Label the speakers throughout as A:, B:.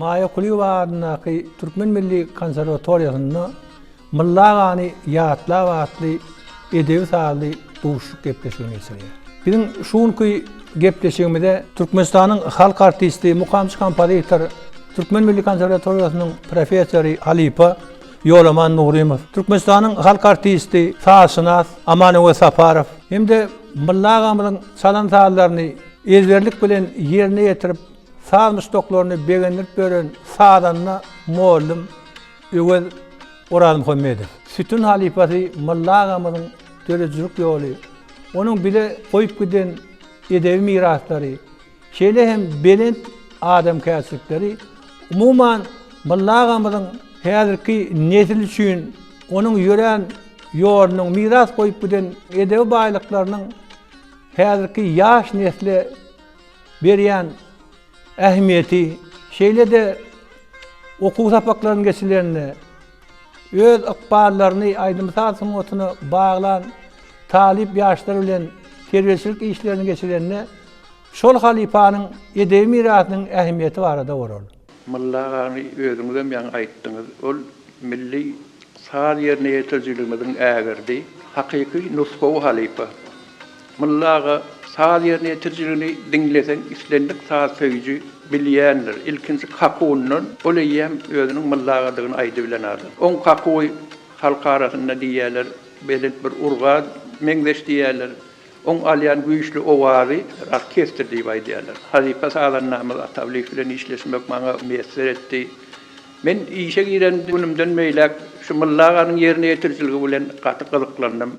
A: Maýa Kulyýewa adyndaky Türkmen milli konserwatoriýasynda Mylly agany ýatlap atly edebi-sazly duşuşyk gepleşigini geçirýär. Biziň şu günki gepleşigimize Türkmenistanyň halk artisti, mukamçy kompozitor, Türkmen milli konserwatoriýasynyň professory halypa Ýolaman Nurymow, Türkmenistanyň halk artisti, sazşynas Amanöwez Saparow hem-de Mylly agamyzyň çalan sazlaryny ezberlik bilen ýerine ýetirip, saz muşdaklaryny begendirip ýören sazanda mugallym Öwez Orazmuhammedow. Sütün halypasy Mylly agamyzyň döredijilik ýoly, onuň bize goýup giden edebi miraslary, şeýle hem belent adamkärçilikleri, umuman, Mylly agamyzyň häzirki nesil üçin onuň ýörän ýolunyň, miras goýup giden edebi baýlyklarynyň häzirki ýaş nesle berýän ähmiýeti, şeýle-de okuw sapaklarynyň geçirilende öz ykballaryny aýdym-saz sungatyna baglan talyp ýaşlar bilen terbiýeçilik işlerini geçirende şol halypanyň edebi mirasynyň ähmiýeti barada bolar.
B: Mylly agany özüňizem ýaňy aýtdyňyz. Ol milli saz ýerine ýetirijiligimiziň ägirdi, hakyky nusgawy halypa. Mylly aga saz ýerine ýetirijiligini diňleseň islendik saz söýüji bilýändir. Ilkinji kakuwyndan ol eýýäm özüniň Mylly agadygyny aýdybilen adam. Oň kakuwy halk arasynda diýýärler belent bir urga meňzeş diýýärler. Oň alýan güýçli owazy orkestr diýip aýdýarlar. Halypa sazandamyz Ata Alyýew bilen işleşmek maňa miýesser etdi. Men işe giren günümden beýläk şu Mylly aganyň ýerine ýetirijiligi bilen gaty gyzyklandym.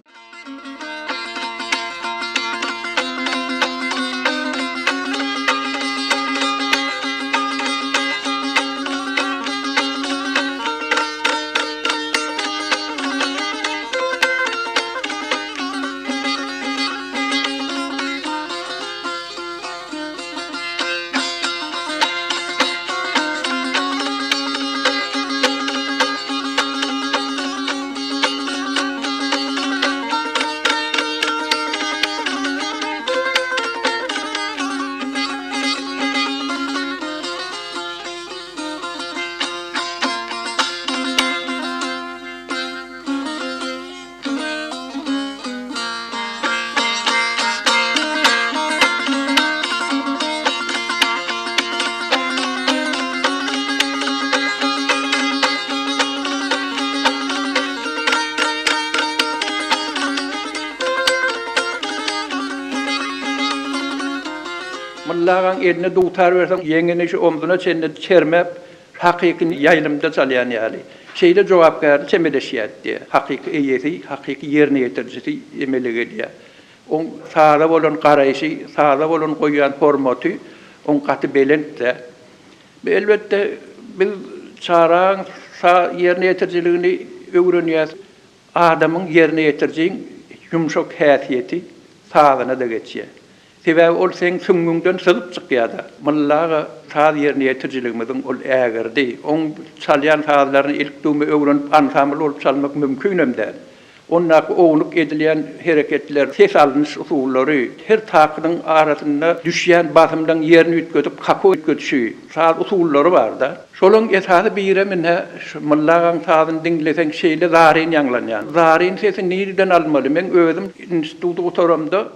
B: Mylla agaň eline dutar berseň, ýeňini şu omzuna çenli çermäp, Hakyky ýaýlymda çalýan ýaly. Şeýle jogapkärli çemeleşýärdi. Hakyky eýesi, hakyky ýerine ýetirijisi emele gelýär. Oň saza bolan garaýşy, saza bolan goýýan hormaty oň gaty belent-dä. Elbetde, biz Çary agaň saz ýerine ýetirijiligini öwrenýäs. Adamyň ýerine ýetirijiň ýumşak häsiýeti sazyna-da geçýär. Sebäbi ol seň süňňüňden syzyp çykýar-da. Mylly aga saz ýerine ýetirijiligimiziň ol ägirdi. Oň çalýan sazlaryny ilk düwme öwrenip ansambl bolup çalmak mümkinem däl. Ondaky ownuk edilýän hereketler, ses alnyş usullary, her takynyň arasynda düşýän basymlaň ýerini üýtgedip kaku üýtgedişi, saz usullary bar-da. Şolaň esasy birem ine şu Mylly agaň sazyny diňleseň şeýle zaryn ýaňlanýan. Zaryn sesi nireden almaly? Meň özüm instituty gutaramda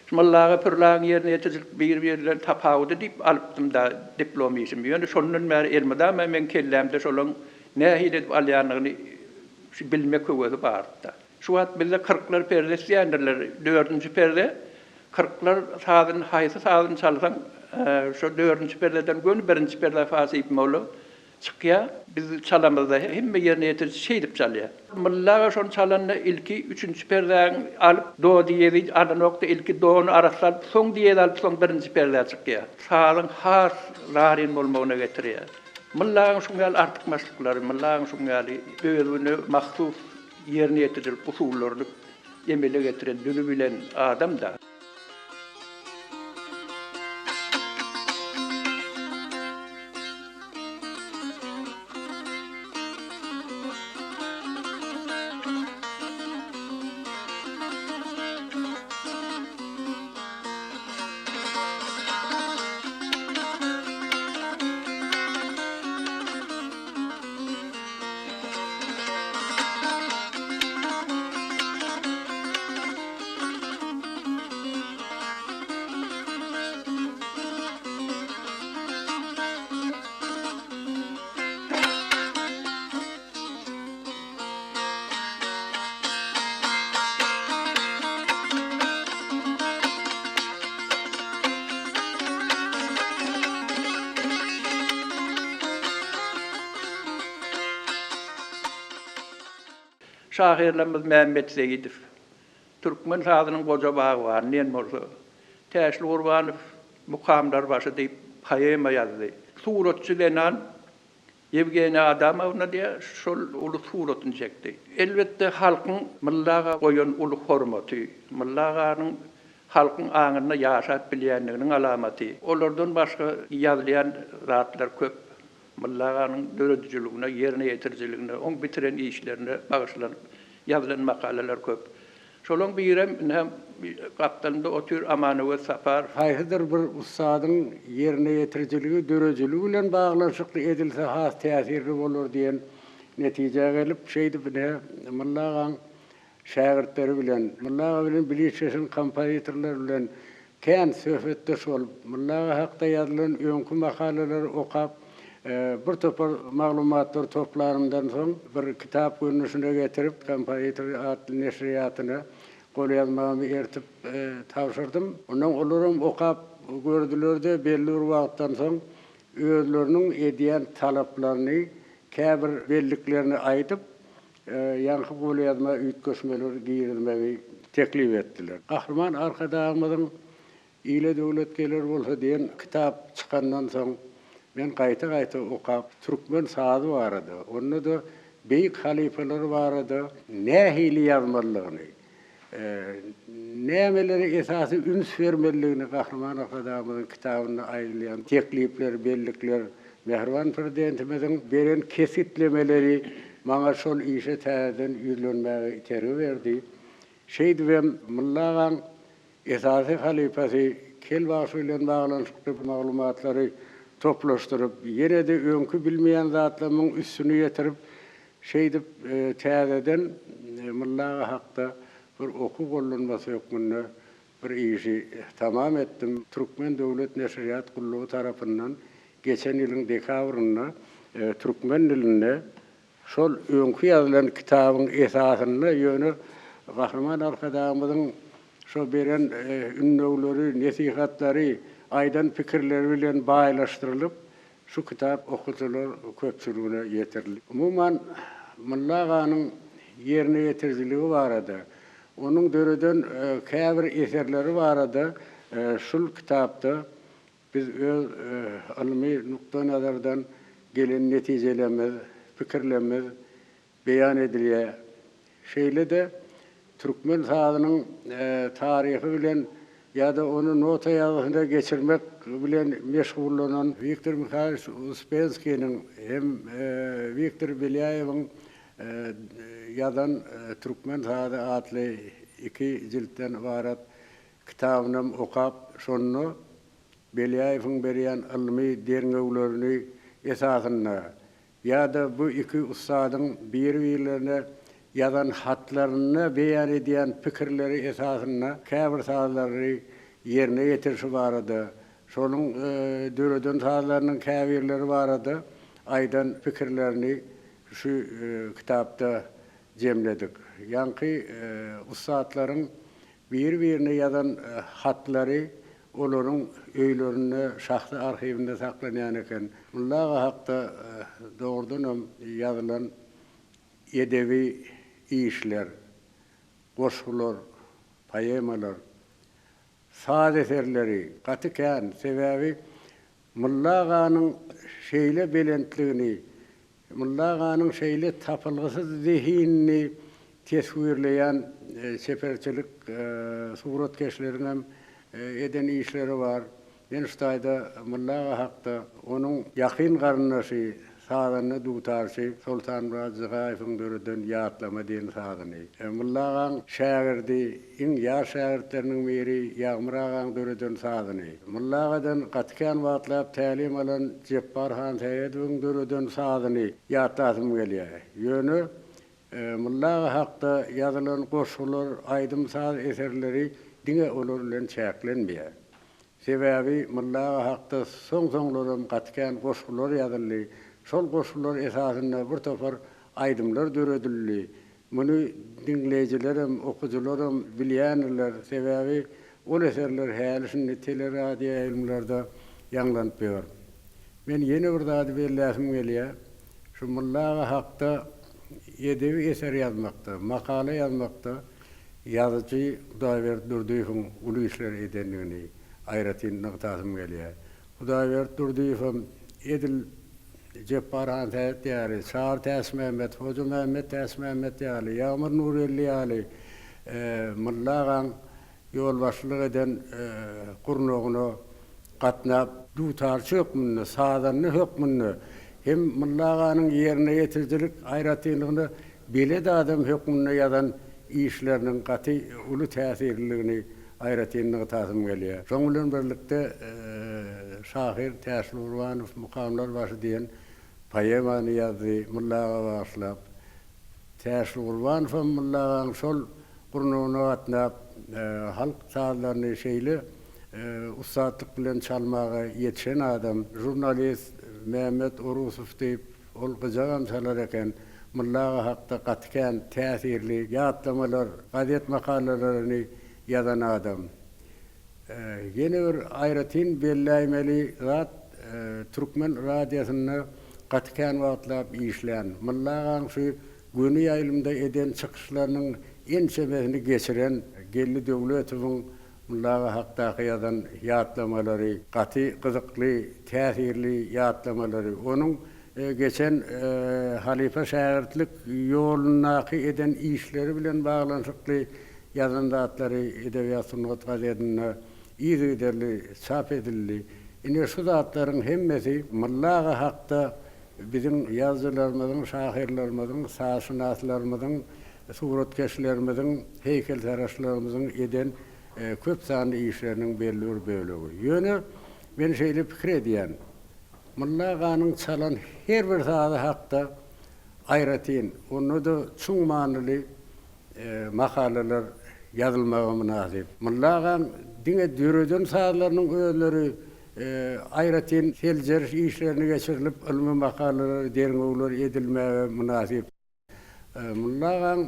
B: Şu Molla aga Pürli agaň ýerine ýetirijilik bir-birinden tapawudy diýip alypdym-da diplom işimi. Ýöne şondan bäri elmydama meň kellämde şolaň nähili edip alýandygyny şu bilmek höwesi bardy-da. Şu wagt bizde kyrklar perde isleýändirler. Dördünji perde kyrklar sazyny haýsy sazyny çalsaň şo dördünji perdeden göni birinji perdä fa si bemol Çykýar. Biz çalamyzda hemme ýerine ýetiriji şeýdip çalýar. Mylly aga şony çalanda ilki üçünji perdäň alyp do diýezi alanokda ilki dony arassa alyp soň diýezi alyp soň birinji perdä çykýar. Sazyň has zaryn bolmagyna getirýär. Mylly agaň şuň ýaly artykmaçlyklary, Mylly agaň şuň ýaly özüne mahsus ýerine ýetirijilik usullaryny emele getiren, düzübilen adam-da. Şahyrlarymyz Mämmet Seýidow, Türkmen sazynyň goja bagbany diýen bolsa, Täşli Gurbanow Mukamlar başy diýip poema ýazdy. Suratçy zenan Ýewgeniýa Adamowna diýýär, şol uly suratyny çekdi. Elbetde, halkyň Mylly aga goýan uly hormaty, Mylly aganyň halkyň aňynda ýaşap bilýändiginiň alamaty. Olardan başga ýazylýan zatlar köp. Mylly aganyň döredijiligine, ýerine ýetirijiligine, oň bitiren işlerine bagyşlanyp ýazylan makalalar köp. Şolaň birem ine, gapdalymda otyr Amanöwez Saparow.
C: Haýsydyr bir ussadyň ýerine ýetirijiligi döredijiligi bilen baglanyşykly edilse has täsirli bolar diýen netijä gelip, şeýdip ine, Mylly agaň şägirtleri bilen, Mylly aga bilen bile işleşen kompozitorlar bilen kän söhbetdeş bolup, Mylly aga hakda ýazylan öňki makalalary okap, bir topar maglumatlary toplanymdan soň, bir kitap görnüşine getirip, Kompozitor atly neşirýatyna golýazmamy ertip tabşyrdym. Ondan olaram okap gördüler-de, belli bir wagtdan soň özleriniň edýän talaplaryny, käbir belliklerini aýdyp, ýaňky golýazma üýtgeşmeler girizmegi teklip etdiler. Gahryman Arkadagymyzyň Ile döwlet geler bolsa diýen kitap çykandan soň, men gaýta-gaýta okap, türkmen sazy barada, onda-da beýik halypalar barada nähili ýazmalydygyny, nämelere esasy üns bermelidigini Gahryman Arkadagymyzyň kitabynda aýdylýan teklipler, bellikler, mähriban Prezidentimiziň beren kesgitlemeleri maňa şol işe täzeden ýüzlenmäge itergi berdi. Şeýdibem Mylly agaň Esasy halypasy Kel bagşy bilen baglanyşykly maglumatlary toplaşdyryp, ýene-de öňki bilmeýän zatlarymyň üstüni ýetirip, şeýdip täzeden Mylly aga hakda bir okuw gollanmasy hökmünde bir işi tamam etdim. Türkmen döwlet neşirýat gullugy tarapyndan geçen ýylyň dekabrynda türkmen dilinde Şol öňki ýazylan kitabyň esasynda ýöne Gahryman Arkadagymyzyň şo beren ündewleri, nesihatlary, aýdan pikirleri bilen baýlaşdyrylyp, şu kitap okyjylar köpçüligine ýetirildi. Umuman, Mylly aganyň ýerine ýetirijiligi barada, onuň döreden käbir eserleri barada şul kitapda Biz öz ylmy nukdaýnazardan gelen netijelerimiz, pikirlerimiz beýan edilýär. Şeýle-de türkmen sazynyň taryhy bilen ýa-da ony nota ýazgysyna geçirmek bilen meşgullanan Wiktor Mihaýlowiç Uspenskiniň hem Wiktor Belýaýewiň ýazan Türkmen sazy atly iki jiltden ybarat Kitabynam okap, şonda Belýaýewiň berýän ylmy derňewlerini esasynda ýa-da bu iki ussadyň biri-birlerine ýazan hatlarynda beýan edýän pikirleri esasynda käbir sazlary ýerine ýetirişi barada, şonuň döreden sazlarynyň käbirleri barada aýdan pikirlerini şu kitapda jemledik. Ýaňky ussatlaryň Biri-birine ýazan hatlary olaryň öýlerinde, şahsy arhiwinde saklanýan eken. Mulla aga hakda dogrudanam ýazylan edebi işler, goşgular, poemalar, saz eserleri gaty kän. Sebäbi Mulla aganyň şeýle belentligini Mulla aganyň şeýle tapylgysyz zehinini teswirleýän çeperçilik suratkeşleriňem eden işleri bar. Men şu taýda Mulla aga hakda onuň ýakyn garyndaşy, sazanda dutarçy Soltanmyrat Jygaýewiň döreden Ýatlama diýen sazyny, Mulla agaň şägirdi, iň ýaş şägirtleriniň biri Ýagmyr agaň döreden sazyny, Mulla agadan gaty kän wagtlap tälim alan Jepbar Hansähedowyň döreden sazyny ýatlasym gelýär. Ýöne Mulla aga hakda ýazylan goşgular, aýdym-saz eserleri diňe olar bilen çäklenmeýär. Sebäbi Mulla aga hakda soň-soňlaram gaty kän goşgular ýazyldy. Şol goşgular esasynda bir topar aýdymlar döredildi. Muny diňleýjilerem, okyjylaram bilýändirler, sebäbi ol eserler häli-şindi teleradioýaýlymlarda ýaňlanyp ýör. Men ýene bir zady belläsim gelýär. Şu Mulla aga hakda. edebi eser ýazmakda, makala ýazmakda ýazyjy Hudaýberdi Durdyýewiň uly işler edendigini aýratyn nygtasym gelýär. Hudaýberdi Durdyýewem edil Jepbar Hansähet ýaly, Çary Täçmämmet, Hojamämmet Täçmämmet ýaly, Ýagmyr Nurgeldi ýaly Mylla agaň ýolbaşçylyk eden gurnagyna gatnap, dutarçy hökmünde, sazanda hökmünde hem Mylla aganyň ýerine ýetirijilik aýratynlygyna belet adam hökmünde ýazan işleriniň gaty uly täsirliligini aýratyn nygtasym gelýär. Şonuň bilen birlikde şahyr Täşli Gurbanow Mukamlar başy diýen poemany ýazdy, Mylla aga bagyşlap. Täşli Gurbanowam Mylla agaň şol gurnagyna gatnap, halk sazlaryny şeýle ussatlyk bilen çalmaga ýetişen adam. Žurnalist Mämmet Orusow diýip, ol gyjagam çalar eken. Mylla aga hakda gaty kän täsirli ýatlamalar, gazet makalalaryny ýazan adam. Ýene bir aýratyn belläýmeli zat, türkmen radiosynda gaty kän wagtlap işlän, Mylla agaň şu göni ýaýlymda eden çykyşlarynyň ençemesini geçiren Geldi Döwletowyň Mylla aga hakdaky ýazan ýatlamalary gaty gyzykly, täsirli ýatlamalary. Onuň geçen halypa-şägirtlik ýolundaky eden işleri bilen baglanyşykly ýazan zatlary Edebiýat-sungat gazetinde yzygiderli çap edildi. Ine, şu zatlaryň hemmesi Mylla aga hakda biziň ýazyjylarymyzyň, şahyrlarymyzyň, sazşynaslarymyzyň, suratkeşlerimiziň, heýkeltaraşlarymyzyň eden köp sanly işleriniň belli bir bölegi. Ýöne men şeýle pikir edýän, Mylla aganyň çalan her bir sazy hakda aýratyn, onda-da çuň manyly makalalar ýazylmaga mynasyp. Mylla agaň diňe döreden sazlarynyň özleri aýratyn seljeriş işlerini geçirilip, ylmy makalalar, derňewler edilmäge mynasyp. Mylla agaň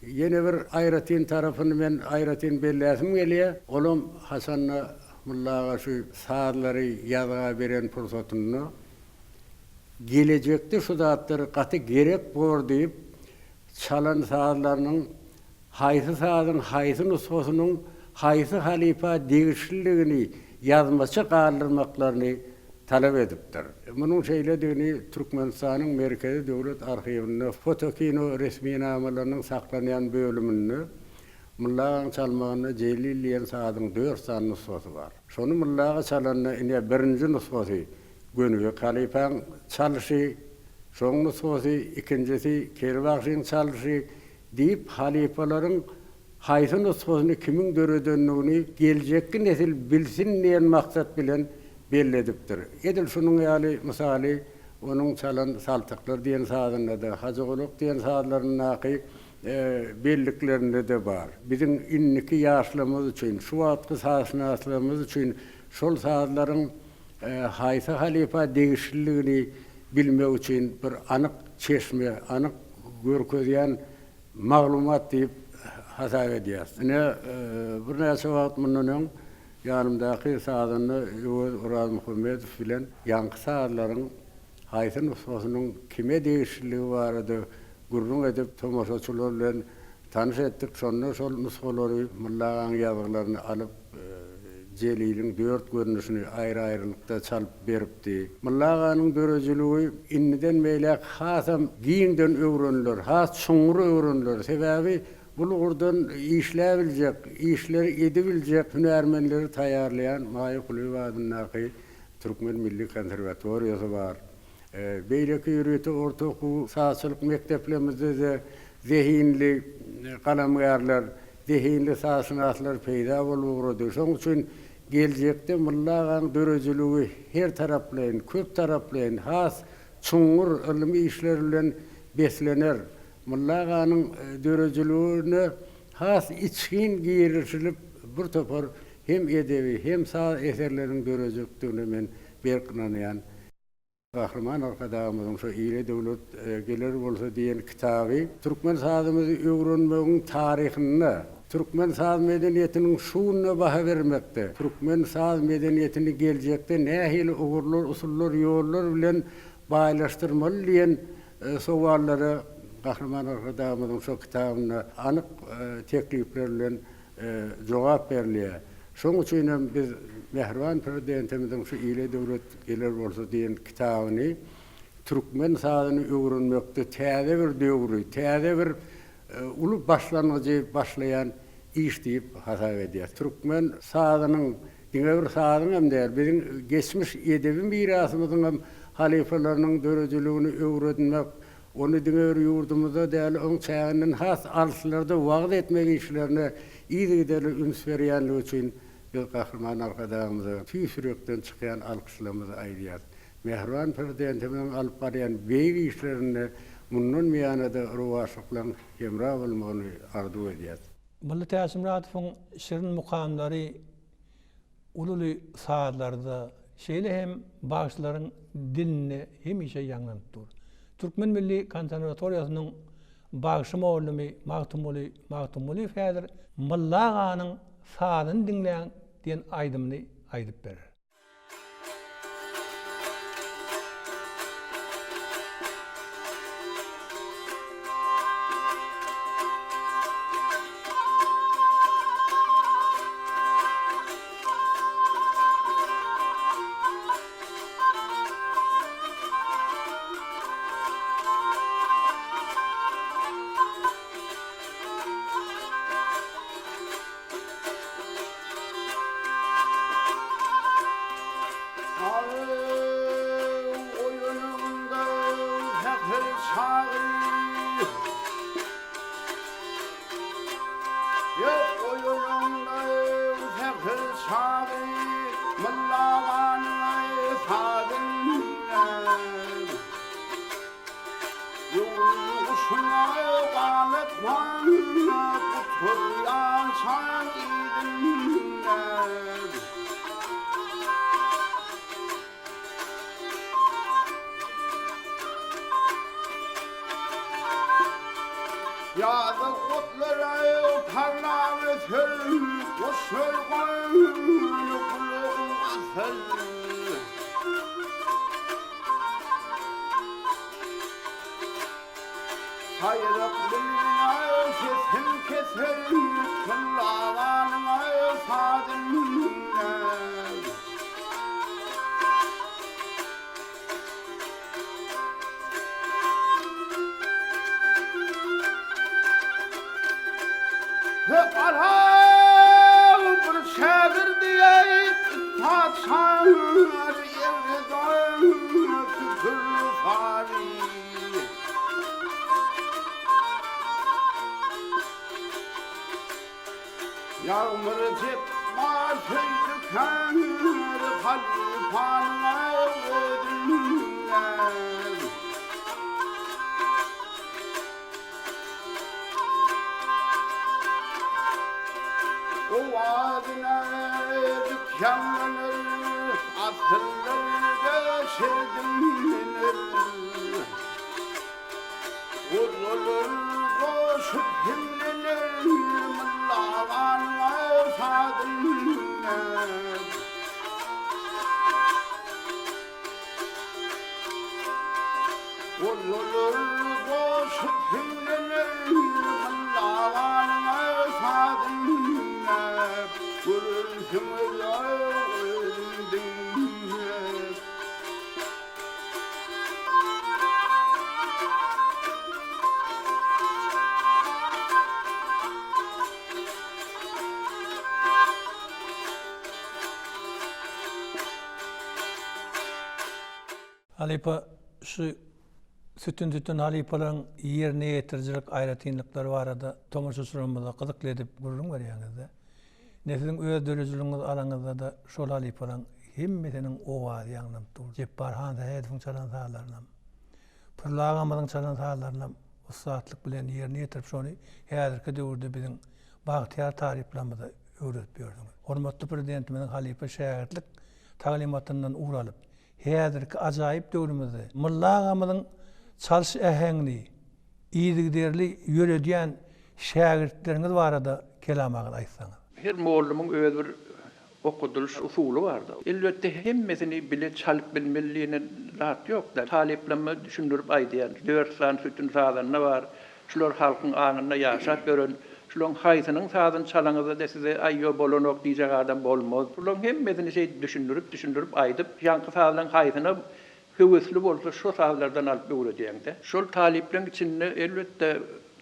C: ýene bir aýratyn tarapyny men aýratyn belläsim gelýär. Olam haçanda Mylla aga şu sazlary ýazga beren pursatynda gelejekde şu zatlar gaty gerek bor diýip, çalan sazlarynyň haýsy sazyň haýsy nusgasynyň haýsy halypa degişliligini ýazmaça galdyrmaklaryny talap edipdir. Munuň şeýledigini Türkmenistanyň Merkezi döwlet arhiwinde foto-kino resminamalarynyň saklanýan bölüminde Mylla agaň çalmagynda Jelil diýen sazyň dört sany nusgasy bar. Şony Mylla aga çalanda ine birinji nusgasy Gönübek halypaň çalyşy, şoň nusgasy, ikinjisi Keri bagşyň çalyşy diýip halypalaryň haýsy nusgasyny kimiň döredendigini geljekki nesil bilsin diýen maksat bilen belledipdir. Edil şunuň ýaly mysaly onuň çalan Saltyklar diýen sazynda-da, Hajygolak diýen sazlaryndaky belliklerinde-de bar. Biziň indiki ýaşlarymyz üçin, şu wagtky sazşynaslarymyz üçin şol sazlaryň haýsy halypa degişliligini bilmek üçin bir anyk çeşme, anyk görkezýän maglumat diýip hasap edýäris. Ine, birnäçe wagt mundan öň ýanymdaky sazanda Öwez Orazmuhammedow bilen ýaňky sazlaryň haýsy nusgasynyň kime degişliligi barada gürrüň edip, tomaşaçylar bilen tanyş etdik. Şonda şol nusgalary, Mylla agaň ýazgylaryny alyp, Jeliliň dört görnüşini aýry-aýrylykda çalyp beripdi. Mylla aganyň döredijiligi indiden beýläk hasam giňden öwreniler, has çuňňur öwreniler. Sebäbi bu ugurdan işläbiljek, işleri edibiljek hünärmenleri taýýarlaýan Maýa Kulyýewa adyndaky Türkmen milli konserwatoriýasy bar. Beýleki ýörite orta okuw sazçylyk mekdeplerimizde-de zehinli galamgärler, zehinli sazşynaslar peýda bolup ugrady. Şonuň üçin geljekde Mylla agaň döredijiligi her taraplaýyn, köp taraplaýyn, has çuňňur ylmy işler bilen beslener. Mylla aganyň döredijiligine has içgin girişilip, bir topar hem edebi, hem saz eserleriniň dörejekdigine men berk ynanýan. Gahryman Arkadagymyzyň şu Ile döwlet geler bolsa diýen kitaby türkmen sazymyzy öwrenmegiň taryhynda, türkmen saz medeniýetiniň şu gününe baha bermekde, türkmen saz medeniýetini geljekde nähili ugurlar, usullar, ýollar bilen baýlaşdyrmaly diýen sowallara. Gahryman Arkadagymyzyň şo kitabynda anyk teklipler bilen jogap berilýär. Şonuň üçin hem biz mähriban Prezidentimiziň şu Ile döwlet geler bolsa diýen kitabyny türkmen sazyny öwrenmekde täze bir döwri, täze bir uly başlangyjy başlaýan iş diýip hasap edýäris. Türkmen sazynyň, diňe bir sazyň hem däl, biziň geçmiş edebi mirasymyzyň hem halypalarynyň döredijiligini öwredmek, ony diňe bir ýurdumyzda däl, oň çäginden has alyslarda wagyz etmek işlerine yzygiderli üns berýänligi üçin biz Gahryman Arkadagymyza tüýs ýürekden çykýan alkyşlarymyzy aýdýarys. Mähriban Prezidentimiziň alyp barýan beýik işlerinde mundan buýana-da rowaçlyklaryň hemra bolmagyny arzuw edýäris.
A: Mylly Täçmyradowyň şirin mukamlary uly-uly sazlarda, şeýle hem bagşylaryň dilinde hemişe ýaňlanyp dur. Türkmen milli konserwatoriýasynyň bagşy mugallymy Magtymguly Magtymgulyýew häzir Mylly aganyň sazyny diňläň diýen aýdymyny aýdyp berer. Halypa şu sütün-sütün halypalaryň ýerine ýetirijilik aýratynlyklary barada tomaşaçylarymyza gyzykly edip gürrüň berýäňizde. Ine siziň öz döredijiligiňizi alaňyzda-da şol halypalaryň hemmesiniň owazy ýaňlanyp dur. Jepbar Hansähedowyň çalan sazlarynam, Pürli agamyzyň çalan sazlarynam ussatlyk bilen ýerine ýetirip şony häzirki döwürde biziň bagtyýar talyplarymyza öwredip ýörsüňiz. Hormatly Prezidentimiziň halypa-şägirtlik taglymatyndan ugur alyp, häzirki ajaýyp döwrümizde Mylly agamyzyň çalyş äheňini yzygiderli ýöredýän şägirtleriňiz barada kelam agyz aýtsaňyz.
B: Her mugallymyň öz bir okadylyş usuly bardyr. Elbetde hemmesini bile çalyp bilmeli diýen. zat ýok-da. Talyplaryma düşündirip aýdýan, dört sany sütün sazanda bar, şular halkyň aňynda ýaşap ýören, şularyň haýsynyň sazyny çalaňyzda-da size aý ýo bolanok diýjek adam bolmaz. Şularyň hemmesini şeýdip düşündirip-düşündirip aýdyp, ýaňky sazlaryň haýsyna höwesli bolsa şo sazlardan alyp öwredýäň-de. Şol talyplaryň içinde elbetde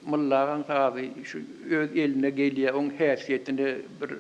B: Mylla agaň sazy şu öz eline gelýär, oň häsiýetine bir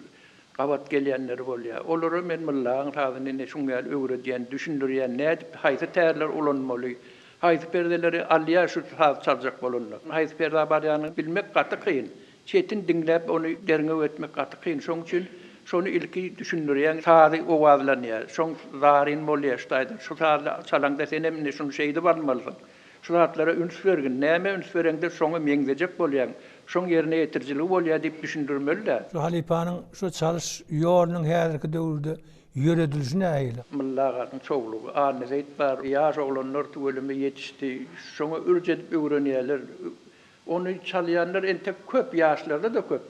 B: gabat gelýänleri bolýar. Olara men Mylla agaň sazyny ine şuň ýaly öwredýän, düşündirýän, nädip, haýsy tärleri ulanmaly, haýsy perdeleri alýar şu saz çaljak bolanda. Haýsy perdä barýanyny bilmek gaty kyn. Çetin diňläp ony derňew etmek gaty kyn. Şoň üçin şony ilki düşündirýäň, sazy owazlanýar, şoň zaryn bolýar şu taýdan, şu sazy çalaňda senem indi şuny şeýdip almalysyň. Şu zatlara üns bergin, nämä üns bereňde şoňa meňzejek bolýaň, şoň ýerine ýetirijiligi bolýar diýip düşündirmeli-dä.
A: Şu halypanyň şu çalyş ýolunyň häzirki döwürde ýöredilişi nähili?
B: Mylla aganyň çowlugy Annaseýit bar, ýaş oglanlar tüweleme ýetişdi, şoňa ürç edip öwrenýärler. Ony çalýanlar entek köp, ýaşlarda-da köp.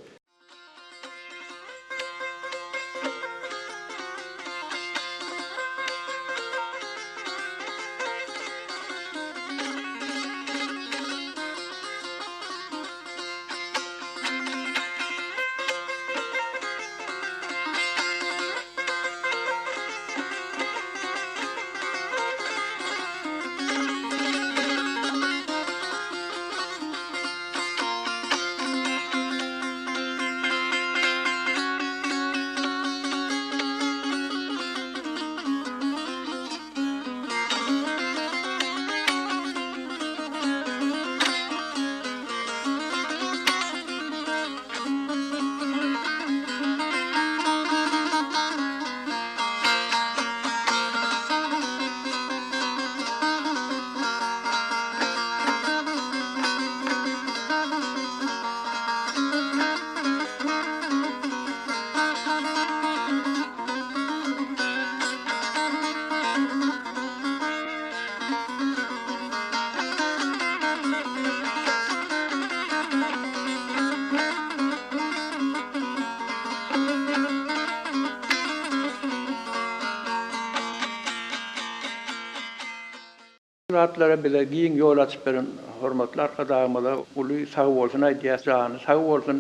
B: Bu zatlara bize giň ýol açyp beren hormatly Arkadagymyza uly sagbolsun aýdýas, jany sag bolsun,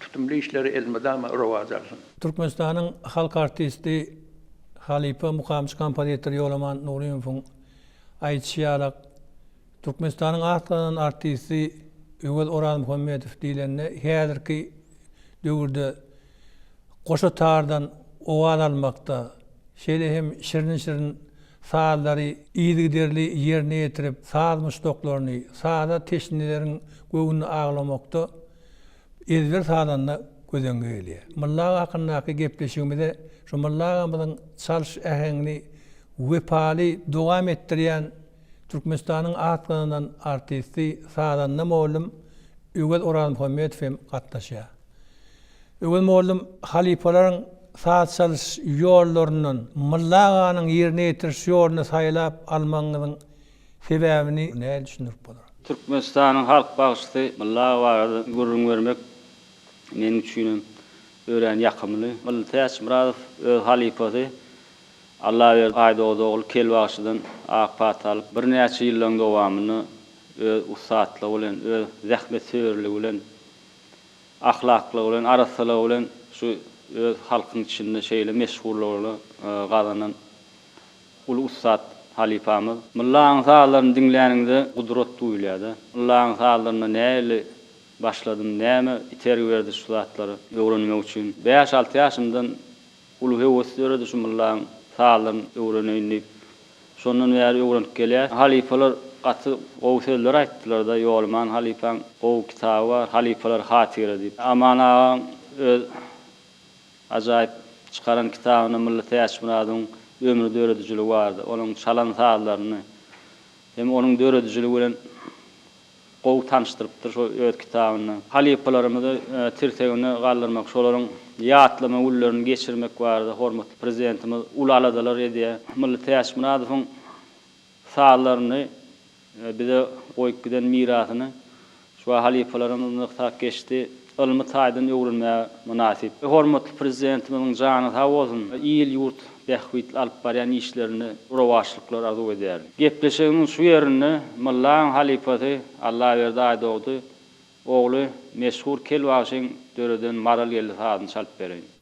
B: tutumly işleri elmydama rowaç alsyn.
A: Türkmenistanyň halk artisti, halypa mukamçy kompozitor Ýolaman Nurymowyň aýdyşy ýalak, Türkmenistanyň at gazanan artisti Öwez Orazmuhammedow diýlende häzirki döwürde goşa tardan owaz almakda, şeýle hem şirin-şirin sazlary yzygiderli ýerine ýetirip, saz muşdaklaryny, saza teşneleriň göwnüni awlamakda ezber sazanda göz öňüňe gelýär. Mylla aga hakyndaky gepleşigimize şu Mylla agamyzyň çalyş äheňini wepaly dowam etdirýän Türkmenistanyň at gazanan artisti, sazanda mugallym Öwez Orazmuhammedow hem gatnaşýar. Öwez mugallym halypalaryň saz çalyş ýollaryndan Mylla aganyň ýerine ýetiriş ýoluny saýlap almagyňyzyň sebäbini nähili düşündirip bolar?
D: Türkmenistanyň halk bagşysy Mylla aga barada gürrüň bermek meniň üçinem örän ýakymly. Mylly Täçmyradow öz halypasy Allaberdi Aýdogdy ogly Kel bagşydan ak pata alyp, birnäçe ýyllaryň dowamynda öz ussatlygy bilen, öz zähmetsöýerligi bilen ahlaklygy bilen, arassalygy bilen şu öz halkyň içinde şeýle meşhurlygyny gazanan uly ussat halypamyz. Myllaň sazlaryny diňläniňde gudrat duýulýar-da. Myllaň sazlarynda nähili başladym, näme itergi berdi şu zatlary öwrenmek üçin. Bäş-alty ýaşymdan Uly höwes döredi şu myllaň sazlaryny öwreneýin diýip. Şondan bäri öwrenip gelýäs. Halypalar gaty gowy sözler aýtdylar-da, Ýolman halypaň gowy kitaby bar, Halypalar hatyra diýip. Aman agaň öz ajaýyp çykaran kitabynda Mylly Täçmyradowyň ömri döredijiligi bardy. Onuň çalan sazlaryny hem onuň döredijiligi bilen gowy tanyşdyrypdyr şo öz kitabynda. Halypalarymyzy tirsegine galdyrmak, şolaryň ýatlama günlerini geçirmek barada hormatly Prezidentimiz uly aladalar edýär. Mylly Täçmyradowyň sazlaryny bize goýup giden mirasyny şu halypalarymyz nygtap geçdi. ylmy taýdan öwrenmäge mynasyp. Hormatly Prezidentimiziň jany sag bolsun, il-ýurt bähbitli alyp barýan işlerinde rowaçlyklar arzuw edýärin. Gepleşigimiň şu ýerinde Myllaň halypasy Allaberdi Aýdogdy ogly meşhur Kel bagşyň döreden Maral geldi sazyny çalyp bereýin.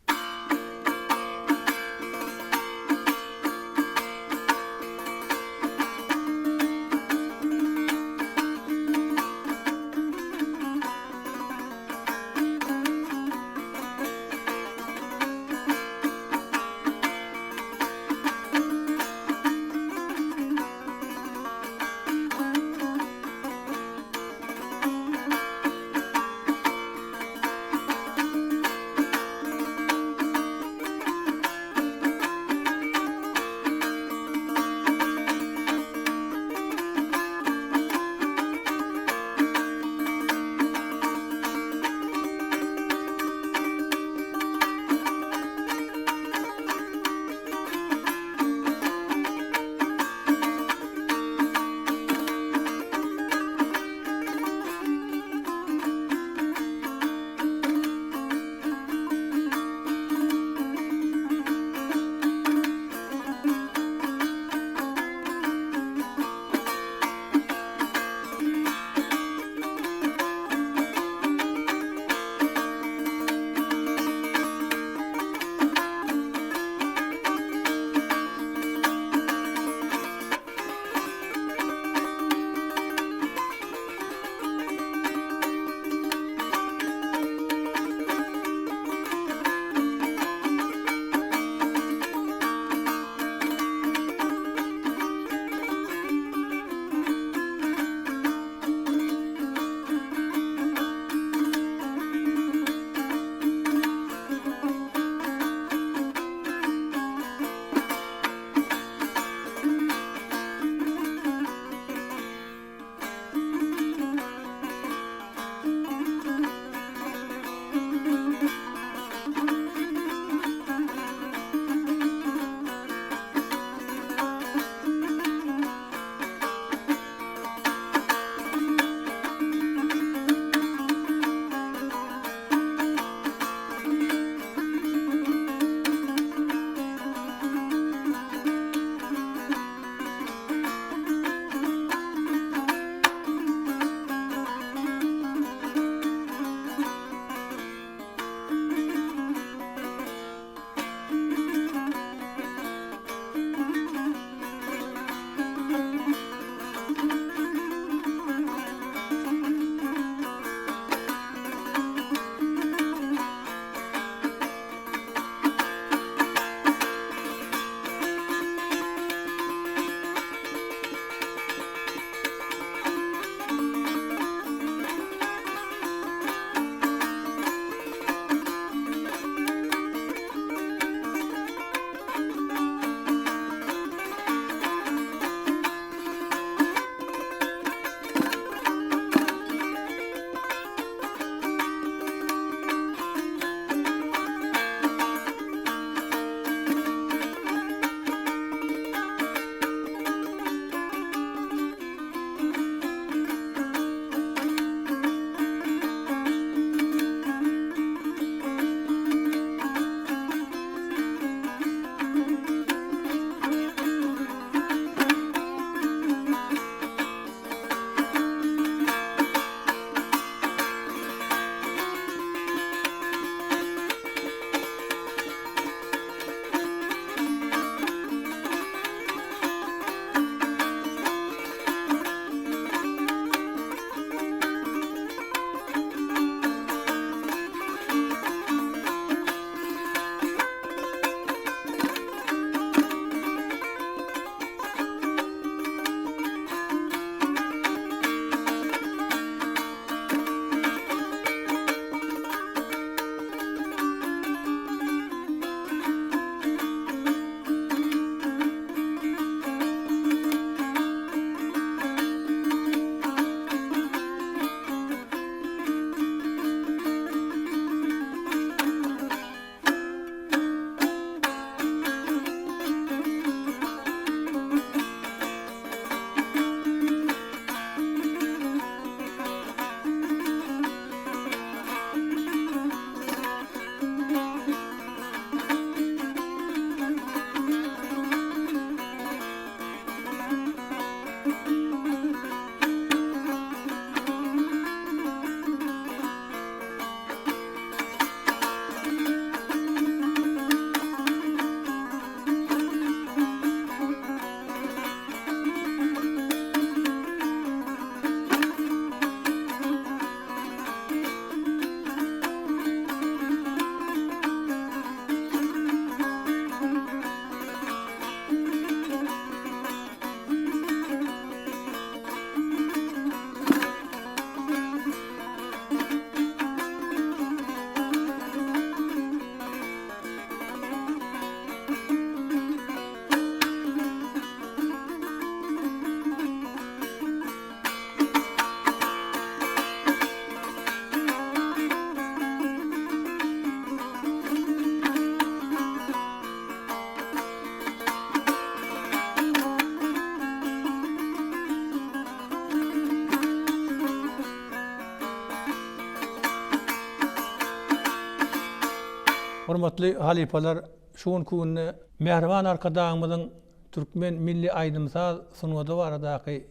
A: Hormatly halypalar, şu günki günde Mähriban Arkadagymyzyň türkmen milli aýdym-saz sungaty baradaky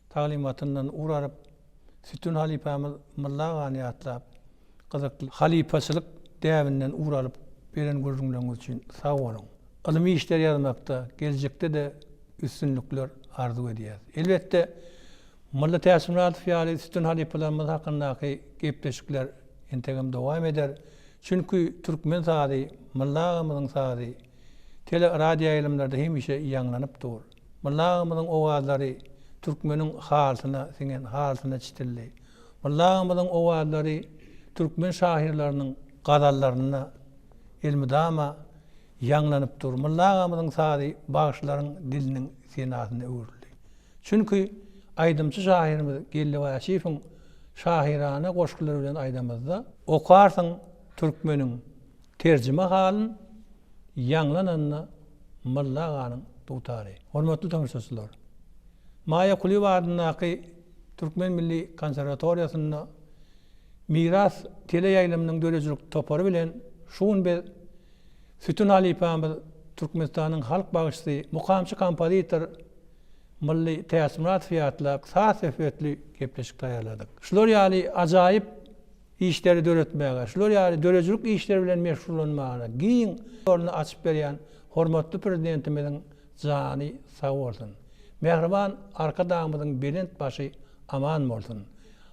A: taglymatyndan ugur alyp, sütün halypamyz Mylly agany ýatlap, gyzykly halypaçylyk däbinden ugur alyp beren gürrüňleriňiz üçin sag boluň! Ylmy işler ýazmakda geljekde-de üstünlikler arzuw edýäris. Elbetde, Mylly Täçmyradow ýaly sütün halypalarymyz hakyndaky gepleşikler entegem dowam eder. Çünki türkmen sazy, Mylly agamyzyň sazy tele radioýaýlymlarda hemişe ýaňlanyp dur. Mylly agamyzyň owazlary türkmeniň halysyna siňen, halysyna çitildi. Mylly agamyzyň owazlary türkmen şahyrlarynyň gazallarynda elmydama ýaňlanyp dur. Mylly agamyzyň sazy bagşylaryň diliniň senasyna öwrüldi. Çünki aýdymçy şahyrymyz Geldi Baýaşyýewiň şahyrana goşgulary bilen aýdamyzda, Okarsyň türkmeniň terjime halyn, ýaňlananda Mylly aganyň dutary. Hormatly tomaşaçylar! Maýa Kulyýewa adyndaky Türkmen milli konserwatoriýasynda Miras teleýaýlymynyň döredijilik topary bilen şu gün biz Sütün halypamyz, Türkmenistanyň halk bagşysy, mukamçy kompozitor Mylly Täçmyradowy ýatlap, saz söhbetli gepleşik taýýarladyk. Şular ýaly ajaýyp işleri döretmäge, şular ýaly döredijilik işleri bilen meşgullanmaga giň ýoluny açyp berýän hormatly Prezidentimiziň jany sag bolsun! Mähriban Arkadagymyzyň belent başy aman bolsun!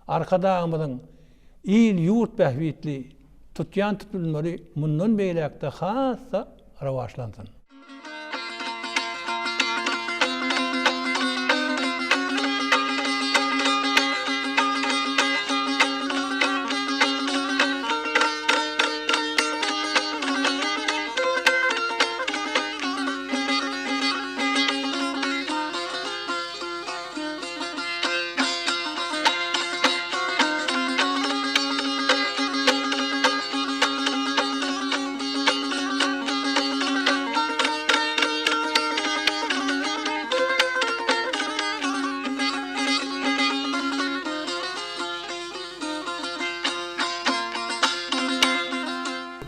A: Arkadagymyzyň il-ýurt bähbitli tutýan tutumlary mundan beýläk-de has-da rowaçlansyn!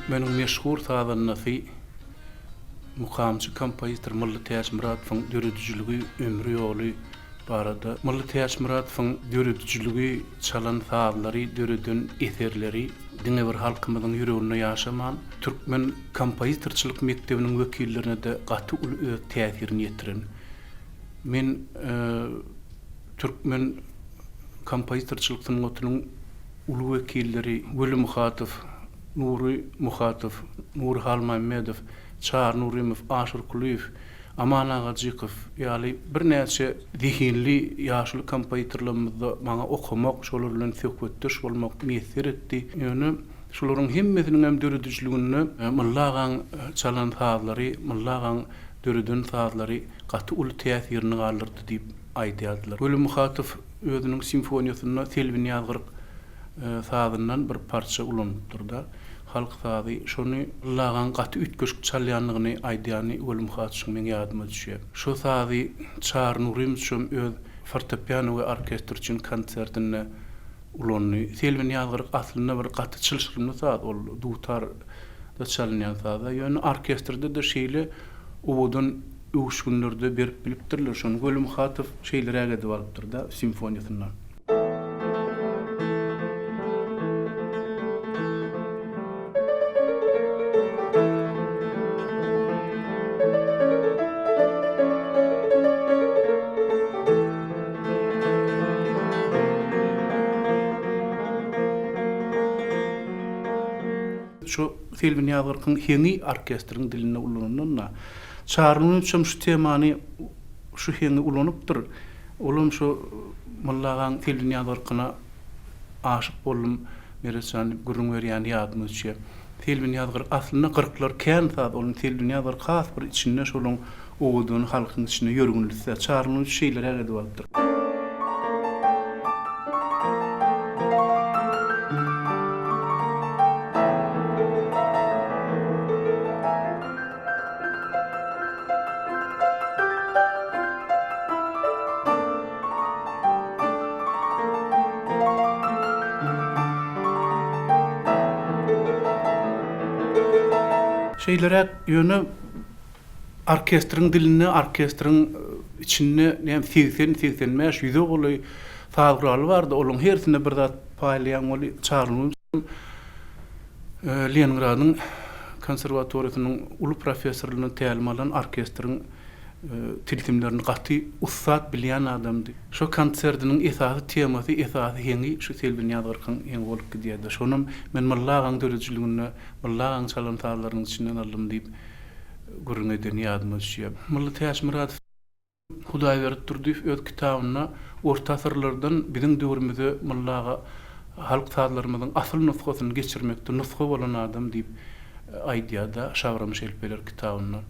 E: Türkmeniň meşhur sazandasy, mukamçy kompozitor Mylly Täçmyradowyň döredijiligi, ömri ýoly barada Mylly Täçmyradowyň döredijiligi, çalan sazlary, döreden eserleri diňe bir halkymyzyň ýüreginde ýaşaman, türkmen kompozitorçylyk mekdebiniň wekillerine-de gaty uly öz täsirini ýetiren. Men türkmen kompozitorçylyk sungatynyň uly wekilleri Weli Muhatow, Nury Muhatow, Nury Halmämmedow, Çary Nurymow, Aşyr Kulyýew, Aman Agajykow ýaly birnäçe zehinli ýaşuly kompozitorlarymyzda maňa okamak, şolar bilen söhbetdeş bolmak miýesser etdi. Ýöne şularyň hemmesiniňem döredijiliginde Mylly agaň çalan sazlary, Mylly agaň döreden sazlary gaty uly täsirini galdyrdy diýip aýdýardylar. Weli Muhatow özüniň simfoniýasynda Selbi Nyýazgyryk sazyndan bir parça ulanypdyr-da. Halk sazy. Şony Mylly agaň gaty üýtgeşik çalýandygyny aýdýany Welim Hatyşyň meň ýadyma düşýär. Şo sazy Çary Nurymowiçem öz fortepiano we orkestr üçin konsertinde ulandy. Selbi Nyýazgyryk aslynda bir gaty çylşyrymly saz ol dutarda çalynýan saz-a. Ýöne orkestrde-de şeýle owadan öwüşginlerde berip bilipdirler şony. Welim Hatow şeýleräk edip alypdyr-da simfoniýasynda. Şu Selbi Nyýazgyrkyň heňi orkestriň dilinde ulanylanda, Çary Nurymowiçem şu temany, şu heňi ulanypdyr. Olam şo Molla agaň Selbi Nyýazgyrkyna aşyk boldum Meretjan diýip gürrüň berýäni ýadyma düşýär. Selbi Nyýazgyrk aslynda gyrklar kän saz onuň Selbi Nyýazgyrk has bir içinde şolaň owadany halkyň içinde ýörgünlisi Çary Nuryç şeýleräk edip alypdyr. Şeýleräk ýöne orkestriň dilinde, orkestriň içinde näme 80, 85, ýüze golaý saz guraly bardy. Olaryň hersine bir zat paýlaýaň weli Çary Nurymow Leningradyň konserwatoriýasynyň uly professorlygyndan tälim alan orkestriň tilsimlerini gaty ussat bilýän adamdy. Şo konserdiniň esasy temasy, esasy heňi şu Selbi Nyýazgyrkyň heňi bolup gidýärdi. Şonam men Mylly agaň döredijiliginde, Mylly agaň çalan sazlarynyň içinden aldym diýip gürrüň edeni ýadyma düşýär. Mylly Täçmyradow Hudaýberdi Durdyýew öz kitabynda orta asyrlardan biziň döwrümize Mylly aga halk sazlarymyzyň asyl nusgasyny geçirmekde nusga bolan adam diýip aýdýar-da Şagram şelpeler kitabynda.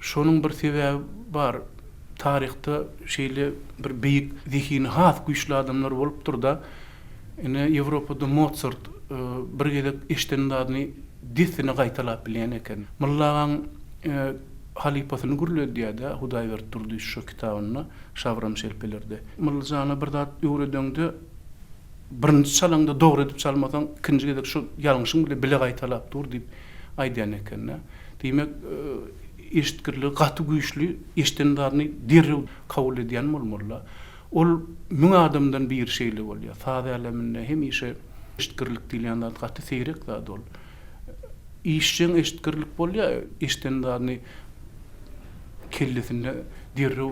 E: Şonuň bir sebäbi bar. Taryhda şeýle bir beýik zehini has güýçli adamlar bolupdyr-da. Ine, Ýewropada Mosart bir gezek eşiden zadyny dessine gaýtalap bilýän eken. Mylly agaň halypasyny gürledýär-de Hudaýberdi Durdyýew şo kitabynda, Şabram şelpelerde. Mylly jana bir zat öwredeňde, birinji çalaňda dogry edip çalmasaň, ikinji gezek şo ýalňyşyň bile bile gaýtalap dur diýip aýdýan eken-de. Diýmek, eşitgirligi gaty güýçli, eşiden zadyny derrew kabul edýän bolmaly-da. Ol müň adamdan biri şeýle bolýar. Saz äleminde hemişe eşitgirlik diýilýän zat gaty seýrek zat ol. Işjeň eşitgirlik bolýar, eşiden zadyny kellesinde derrew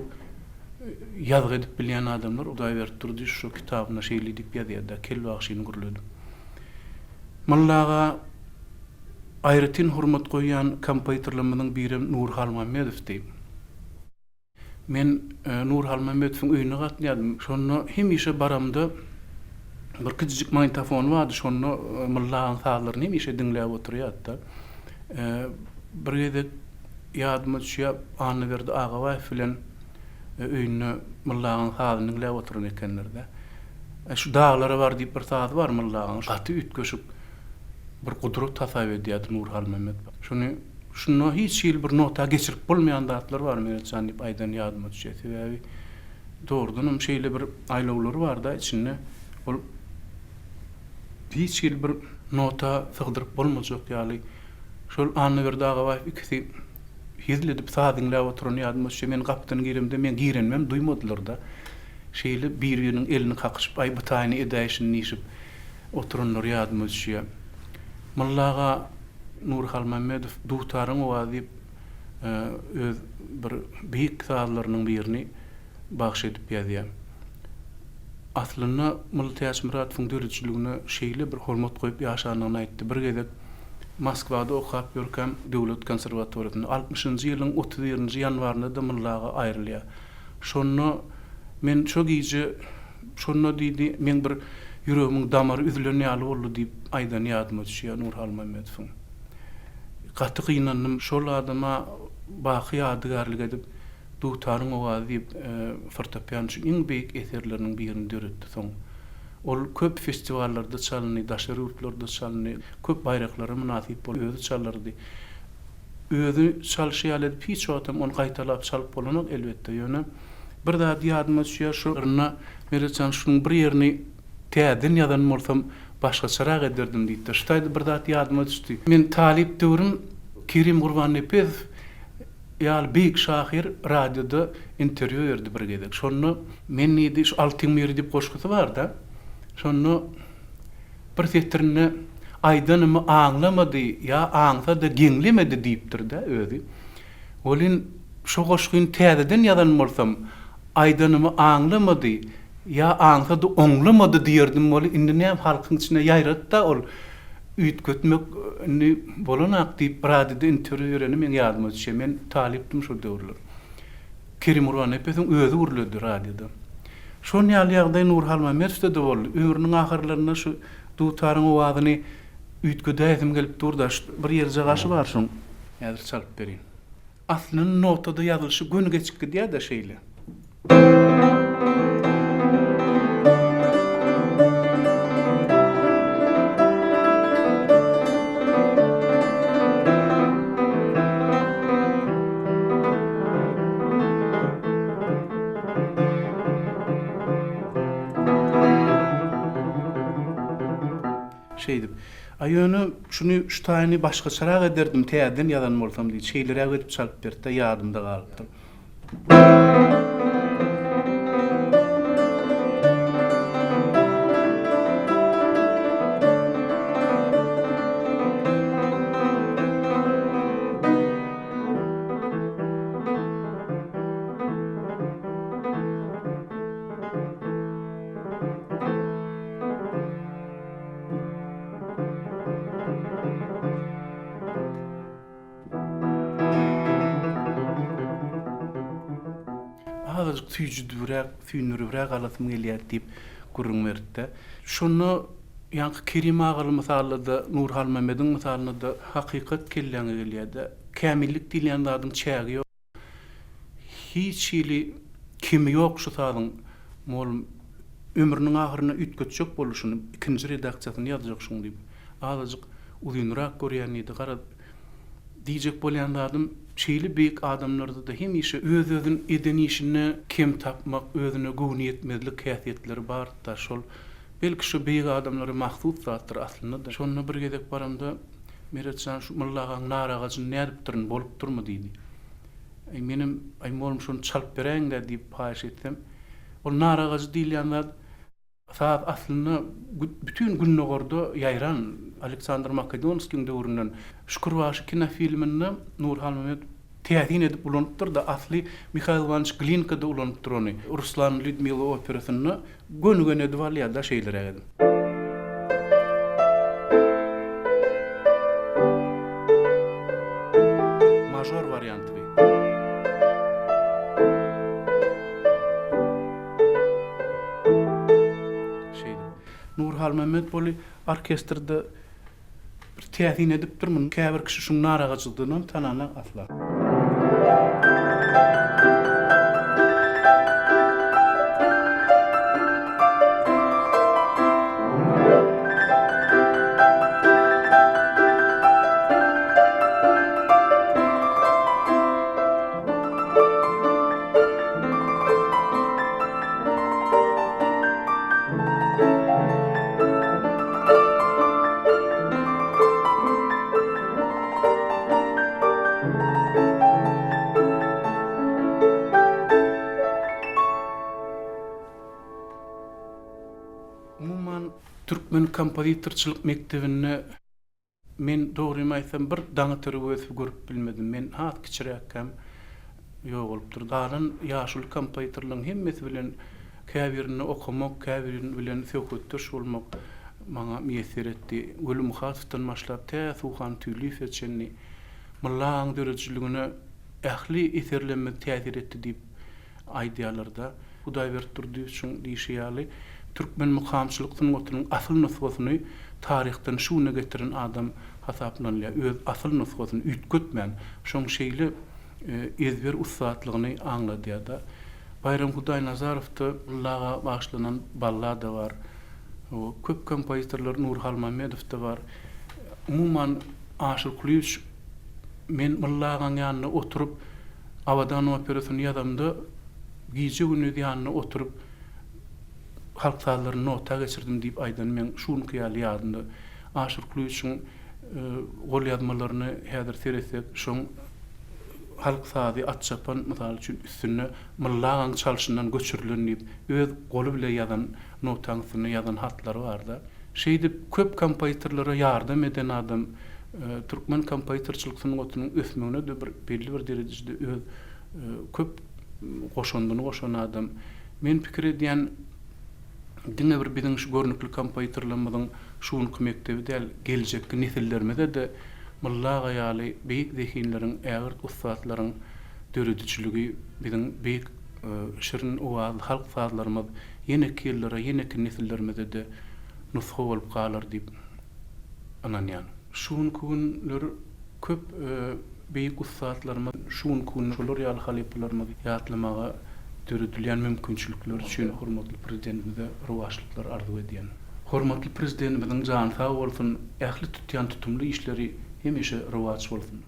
E: ýazgy edip bilýän adamlar Hudaýberdi Durdyýew şo kitabynda şeýle diýip ýazýar-da, Kel bagşyny gürledim. Molla aga Aýratyn hormat goýýan kompozitorlarymyzyň birem Nury Halmämmedowdy. Men Nury Halmämmedowyň öýüne gatnaýardym. Şonda hemişe baramda bir kiçijik magnitofony bardy, şonda Mylly agaň sazlaryny hemişe diňläp oturýardy-da. Bir gezek ýadyma düşýär, Annaberdi Agabaýew bilen öýünde Mylly agaň sazyny diňläp oturan ekenler-de. Şu Daglara bar diýip bir sazy bar Mylly agaň, gaty üýtgeşik. bir gudrat hasap edýärdi Nury Halmämmet. Şuny şunda hiç hili bir nota geçirip bolmaýan zatlar bar Meret jan diýip aýdany ýadyma düşýär. Sebäbi dogrudanam şeýle bir aýlawlary bar-da içinde ol hiç hili bir nota sygdyryp bolmajak ýaly. Şol Annaberdi Agabaýew ikisi hezil edip saz diňläp oturany ýadyma düşýär. Men gapydan giremde meň girenimem duýmadylar-da. Şeýle bir-biriniň elini kakyşyp aý bu taýyny edäýşini diýşip Oturanlar ýadyma düşýär. Molla aga Nury Halmämmedow Dutaryň owazy diýip, öz bir beýik sazlarynyň birini bagş edip ýazýar. Aslynda Mylly Täçmyradowyň döredijiligine şeýle bir hormat goýup ýaşandygyny aýtdy. Bir gezek Moskwada okap ýörkäm döwlet konserwatoriýasynda altmyşynjy ýylyň 31-nji ýanwarynda-da Mylly aga aýrylýar. Şonda men şo gije Şonda diýdi, meň bir ýüregimiň damary üzülen ýaly boldy diýip aýdany ýadyma düşýär Nury Halmämmedowyň. Gaty gynandym. Şol adama baky ýadygärlik edip Dutaryň owazy diýip fortepiano üçin iň beýik eserleriniň birini döretdi soň. Ol köp festiwallarda çalyndy, daşary ýurtlarda çalyndy, köp baýraklara mynasyp boldy, özi çalardy. Özi çalşy ýaly edip hiç wagtam ony gaýtalap çalyp bolanok elbetde, ýöne bir zat ýadyma düşýär şu yrna Meretjan şunuň bir ýerini täzeden ýazan bolsam başgaçarak ederdim diýipdir. Şu taýda bir zat ýadyma düşdi. Men talyp döwrüm Kerim Gurbannepesow ýaly beýik şahyr radioda interwýu berdi bir gezek. Şonda men diýdi şu Altyň biri diýip goşgusy barda. Şonda Bir setirinde aýdanymy aňlamady ýa aňsa-da geňlemedi diýipdir-dä özi. Welin, şo goşgyny täzeden ýazan bolsam, aýdanymy aňlamady ýa aňsa-da oňlamady diýerdim weli, indi näme halkyň içine ýaýrady-da ol, üýtgetmek indi bolanak diýip radioda interwýu bereni meň ýadyma düşýär. Men talypdym şol döwürler. Kerim Gurbannepesiň özi gürledi radioda. Şon ýaly ýagdaý Nury Halmämmedowda-da boldy. Ömrüniň ahyrlarynda şu dutaryň owazyny üýtgedäýesim gelip dur-da, şu bir ýerjagaşy bar şoň. Häzir çalyp berin. Aslynda notada ýazylyşy göni geçip gidýär-de şeýle. Şeýdip. A ýöne şuny şu taýyny başgaçarak ederdim täzeden ýazan bolsam diýdi. Şeýleräk edip çalyp berdi-de ýadymda galypdyr. Azajyk süýjüdibräk, süýndüribräk alasym gelýär diýip gürrüň berdi-de. Şonda ýaňky Kerim agaly mysalda-da, Nury Halmämmediň mysalynda-da hakykat kelläňe gelýär-de. Kämillik diýilýän zadyň çägi ýok. Hiç hili kemi ýok şu sazyň mugallym ömrüniň ahyrynda üýtgetjek boldy şuny ikinji redaksiýasyny ýazjak şuň diýip azajyk uzynrak görýän diýdi garaz diýjek bolýan zadym şeýle beýik adamlardada hemişe öz özün eden işinde kem tapmak özüne göwni ýetmezlik häsiýetleri barda şol belki şu beýik adamlara mahsus zatdyr aslynda-da şonda bir gezek baramda Meretjan şu Mylla agaň nar agajyny nädipdirin bolupdyrmy diýdi. Aý menem aý mollum şony çalyp beräýiň-dä diýip haýyş etsem, ol nar agajy diýilýän zat saz aslynda bütin gündogarda ýaýran Aleksandr Makedonskiň döwründen Şükür bagşy kinofilminde Nury Halmämmedow täsin edip ulanypdyr-da asly Mihail Iwanowiç Glinka-da ulanypdyr ony Ruslan Lýudmila operasynda Göni-göni edip alýar-da şeýleräk edip. Mažor warianty bi. Şeýdip. Nury Halmämmet boly orkestrde Bir täsin edipdir muny käbir kişi şuň naragajydynam tananak asla. Umuman, türkmen kompozitorçylyk mekdebinde Men dogrymy aýtsam bir Daňatar Öwezowy görüp bilmedim. Men has kiçiräkkäm ýogalypdyr. Galan ýaşuly kompozitorlaryň hemmesi bilen käbirinde okamak, käbiri bilen söhbetdeş bolmak maňa miýesser etdi. Weli Muhatowdan başlap tä Suhan Tüýliýewe çenli Mylla agaň döredijiligine ähli eserlerimiz täsir etdi diýip aýdýarlar-da. Hudaýberdi Durdyýewiçiň diýşi ýaly, türkmen mukamçylyk sungatynyň asyl nusgasyny taryhdan şu güne getiren adam hasaplanylýar. Öz asyl nusgasyny üýtgetmän, şoň şeýle ezber ussatlygyny aňladýar-da. Baýram Hudaýnazarowda Mylla aga bagyşlanan ballada bar. Köp kompozitorlar Nury Halmämmedowda bar. Umuman, Aşyr Kulyýewiç men Mylla agaň ýanynda oturyp, Abadan operasyny ýazamda gije-gündiz ýanynda oturyp halk sazlaryny nota geçirdim diýip aýdany meň şu günki ýaly ýadymda. Aşyr Kulyýewiçiň golýazmalaryny häzir seretsek, şoň halk sazy At çapan mysal üçin üstünde Mylla agaň çalşyndan göçürilen diýip öz goly bile ýazan notaň üstünde ýazan hatlary barda. Şeýdip köp kompozitorlara ýardam eden adam türkmen kompozitorçylyk sungatynyň ösmegine-de bir belli bir derejede öz köp goşandyny goşan adam. Men pikir edýän, diňe bir biziň şu görnükli kompozitorlarymyzyň şu günki mekdebi däl, geljekki nesillerimize-de Mylla aga ýaly beýik zehinleriň, ägirt ussatlaryň döredijiligi, biziň beýik şirin owazly halk sazlarymyz ýeneki ýyllara, ýeneki nesillerimize-de nusga bolup galar diýip ynanýan. Şu günki günler köp beýik ussatlarymyz, şu günki gün şolar ýaly halypalarymyzy ýatlamaga döredilýän mümkinçilikler üçin hormatly Prezidentimize rowaçlyklar arzuw edýän. Hormatly Prezidentimiziň jany sag bolsun, ähli tutýan tutumly işleri hemişe rowaç bolsun!